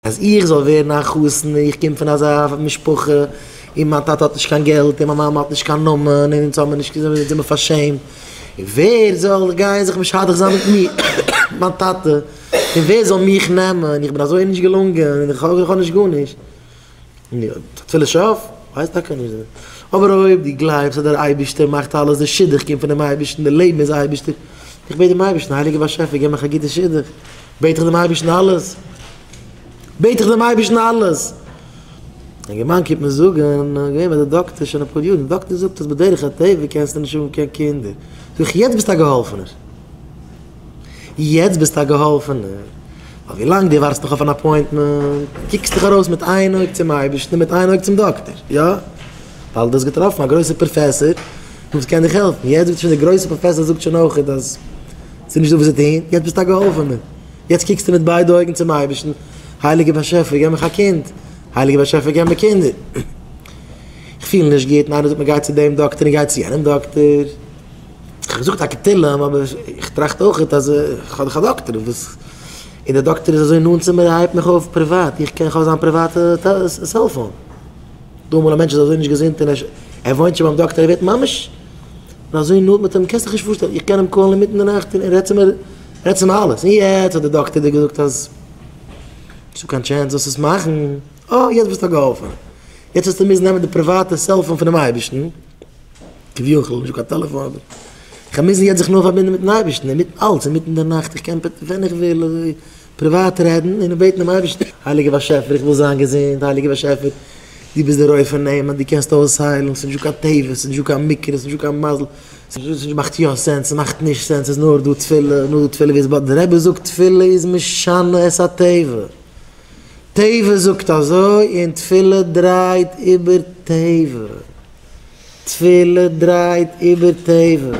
אז איך זאל ווערן א חתן, איך קום פון אזא משפחה, און מיין טאטע האט נישט קיין געלט, און מיין מאמע האט נישט קיין נאמען, און אונז האבן נישט, אונז זעמיר פארשעמט, און ווער זאל גיין זיך משדך זיין מיט מיר, מיין טאטע, און ווער זאל מיך נעמען, איך בין אזוי נישט געלונגען, און איך האב נישט גארנישט. תפילת שוא? ווייסט טאקע נישט. אבער אויב דו גלייבסט אז דער אייבערשטער מאכט אלעס, די שידוך קומט פונעם אייבערשטן, די לעבן איז אייבערשטער, איך בעט דעם אייבערשטן, הייליגער באשעפער געב מיך א גוטע שידוך, בעט איך דעם אייבערשטן אלעס, בעט איך דעם אייבערשטן אלעס. א אינגערמאן קומט מיר זאגן, געווען ביי די דאקטער שוין אפאר יאר, די דאקטער זאגט אז בדרך הטבע קענסטו נישט האבן קיין קינדער. זאג איך, יעצט ביסטו א געהאלפענער. יעצט ביסטו א געהאלפענער, ווייל ווילאנג דו ווארטסט נאך אויף אן appointment, קוקסט דיך ארויס מיט איין אויג צום אייבערשטן און מיט איין אויג צום דאקטער, יא? ווייל דו האסט געטראפן א גרויסע פראפעסאר וואס קען דיך העלפן, יעצט זאגט שוין דער גרויסער פראפעסאר זאגט שוין אויך אז ס'איז נישטא וואס צו טון, יעצט ביסטו א געהאלפענער, יעצט קוקסטו מיט ביידע אויגן צום אייבערשטן, הייליגער באשעפער געב מיך א קינד, הייליגער באשעפער געב מיר קינדער, איך פיל נישט גוט, און איינער זאגט מיר גיי צו דעם דאקטער און גיי צו יענעם דאקטער. איך האב געזאגט טאקע תהלים אבער איך טראכט אויך אז איך האב דאך א דאקטער וואס און דער דאקטער איז אזוי נאנט צו מיר ער הייבט מיך אויף פריוואט איך קען איך האב זיין פריוואטע cellphone דא אמאל א מענטש איז אזוי נישט געזונט און ער וואוינט שוין ביים דאקטער ער ווערט ממש אזוי נאנט מיט אים קענסט דיך נישט פארשטעלן איך קען אים call ן אינמיטן די נאכט און ער רעדט צו מיר רעדט צו מיר אלעס און יעצט האט דער דאקטער דיר געזאגט אז נישטא קיין chance זאלסט עס מאכן אה יעצט ביסטו געהאלפן יעצט וועסטו מוזן נעמען די פריוואטע cellphone פונעם אייבערשטן. כביכול, נישטא קיין טעלעפאן אבער איך מוז יעצט זיך נאר פארבינדן מיטן אייבערשטן אינמיטן אלץ, אינמיטן די נאכט, איך קען ווען איך וויל אזוי פריוואט רעדן און בעטן דעם אייבערשטן, הייליגער באשעפער איך וויל זיין געזונט, הייליגער באשעפער דו ביסט דער רופא נאמן, דו קענסט אויסהיילן, ס'איז נישטא קיין טבע, ס'איז נישטא קיין מקרה, ס'איז נישטא קיין מזל, ס'מאכט יא sense, ס'מאכט נישט sense, ס'איז נאר דא תפילה, נאר דא תפילה, ווי עס דער רבי זאגט תפילה איז משנה את הטבע, טבע זאגט אזוי און תפילה דרייט איבער טבע. תפילה דרייט איבער טבע.